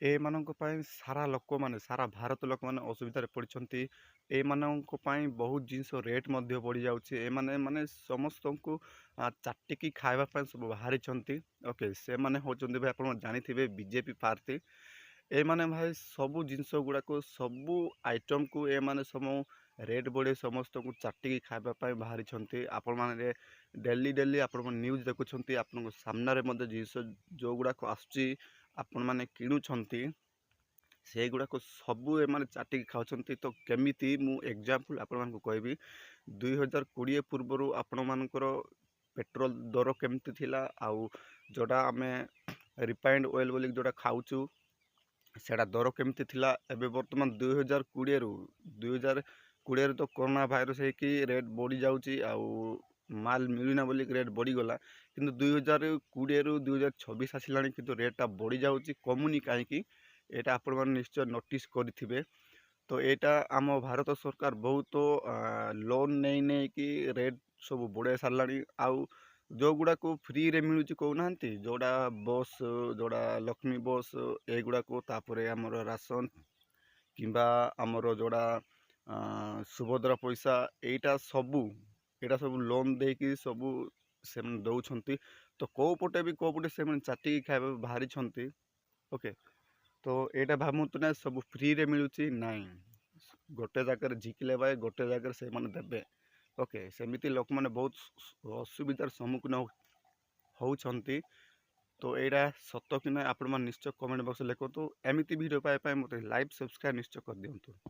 ଏମାନଙ୍କ ପାଇଁ ସାରା ଲୋକମାନେ, ସାରା ଭାରତ ଲୋକମାନେ ଅସୁବିଧାରେ ପଡ଼ିଛନ୍ତି। ଏମାନଙ୍କ ପାଇଁ ବହୁତ ଜିନିଷ ରେଟ୍ ମଧ୍ୟ ବଢ଼ିଯାଉଛି। ଏମାନେ ମାନେ ସମସ୍ତଙ୍କୁ ଚାଟିକି ଖାଇବା ପାଇଁ ସବୁ ବାହାରିଛନ୍ତି। ଓକେ, ସେମାନେ ହେଉଛନ୍ତି ଭାଇ, ଆପଣ ଜାଣିଥିବେ, ବିଜେପି ପ୍ରାର୍ଥୀ। ଏମାନେ ଭାଇ ସବୁ ଜିନିଷ ଗୁଡ଼ାକୁ, ସବୁ ଆଇଟମ୍କୁ ଏମାନେ ସବୁ ରେଟ୍ ବଢ଼େଇ ସମସ୍ତଙ୍କୁ ଚାଟିକି ଖାଇବା ପାଇଁ ବାହାରିଛନ୍ତି। ଆପଣମାନେ ଡେଲି ଡେଲି ଆପଣମାନେ ନ୍ୟୁଜ୍ ଦେଖୁଛନ୍ତି। ଆପଣଙ୍କ ସାମ୍ନାରେ ମଧ୍ୟ ଜିନିଷ ଯେଉଁଗୁଡ଼ାକ ଆସୁଛି, ଆପଣମାନେ କିଣୁଛନ୍ତି, ସେଇଗୁଡ଼ାକ ସବୁ ଏମାନେ ଚାଟିକି ଖାଉଛନ୍ତି। ତ କେମିତି ମୁଁ ଏକ୍ଜାମ୍ପଲ୍ ଆପଣମାନଙ୍କୁ କହିବି। 2020 ପୂର୍ବରୁ ଆପଣମାନଙ୍କର ପେଟ୍ରୋଲ ଦର କେମିତି ଥିଲା ଆଉ ଯେଉଁଟା ଆମେ ରିଫାଇଣ୍ଡ ଅଏଲ୍ ବୋଲି ଯେଉଁଟା ଖାଉଛୁ, ସେଇଟା ଦର କେମିତି ଥିଲା? ଏବେ ବର୍ତ୍ତମାନ 2020ରୁ, 2020ରେ ତ କରୋନା ଭାଇରସ୍ ହେଇକି ରେଟ୍ ବଢ଼ିଯାଉଛି ଆଉ ମାଲ ମିଳୁନା ବୋଲିକି ରେଟ୍ ବଢ଼ିଗଲା। କିନ୍ତୁ 2020ରୁ 2026 ଆସିଲାଣି, କିନ୍ତୁ ରେଟ୍ଟା ବଢ଼ିଯାଉଛି, କମୁନି କାହିଁକି? ଏଇଟା ଆପଣମାନେ ନିଶ୍ଚୟ ନୋଟିସ୍ କରିଥିବେ। ତ ଏଇଟା ଆମ ଭାରତ ସରକାର ବହୁତ ଲୋନ୍ ନେଇ ନେଇକି ରେଟ୍ ସବୁ ବଢ଼ାଇ ସାରିଲାଣି। ଆଉ ଯେଉଁଗୁଡ଼ାକୁ ଫ୍ରିରେ ମିଳୁଛି କହୁନାହାନ୍ତି, ଯେଉଁଟା ବସ୍, ଯେଉଁଟା ଲକ୍ଷ୍ମୀ ବସ୍, ଏଇଗୁଡ଼ାକୁ, ତାପରେ ଆମର ରାସନ କିମ୍ବା ଆମର ଯେଉଁଟା ସୁଭଦ୍ରା ପଇସା, ଏଇଟା ସବୁ ଲୋନ୍ ଦେଇକି ସବୁ ସେମାନେ ଦେଉଛନ୍ତି। ତ କେଉଁ ପଟେ ବି କେଉଁ ପଟେ ସେମାନେ ଚାଟିକି ଖାଇବା ବାହାରିଛନ୍ତି। ଓକେ, ତ ଏଇଟା ଭାବନ୍ତୁ ନା ସବୁ ଫ୍ରିରେ ମିଳୁଛି। ନାଇଁ, ଗୋଟେ ଜାଗାରେ ଝିକିଲେ ଭାଇ ଗୋଟେ ଜାଗାରେ ସେମାନେ ଦେବେ। ଓକେ, ସେମିତି ଲୋକମାନେ ବହୁତ ଅସୁବିଧାର ସମ୍ମୁଖୀନ ହେଉଛନ୍ତି। ତ ଏଇଟା ସତ କି ନାହିଁ, ଆପଣମାନେ ନିଶ୍ଚୟ କମେଣ୍ଟ ବକ୍ସରେ ଲେଖନ୍ତୁ। ଏମିତି ଭିଡ଼ିଓ ପାଇବା ପାଇଁ ମୋତେ ଲାଇକ୍, ସବସ୍କ୍ରାଇବ୍ ନିଶ୍ଚୟ କରିଦିଅନ୍ତୁ।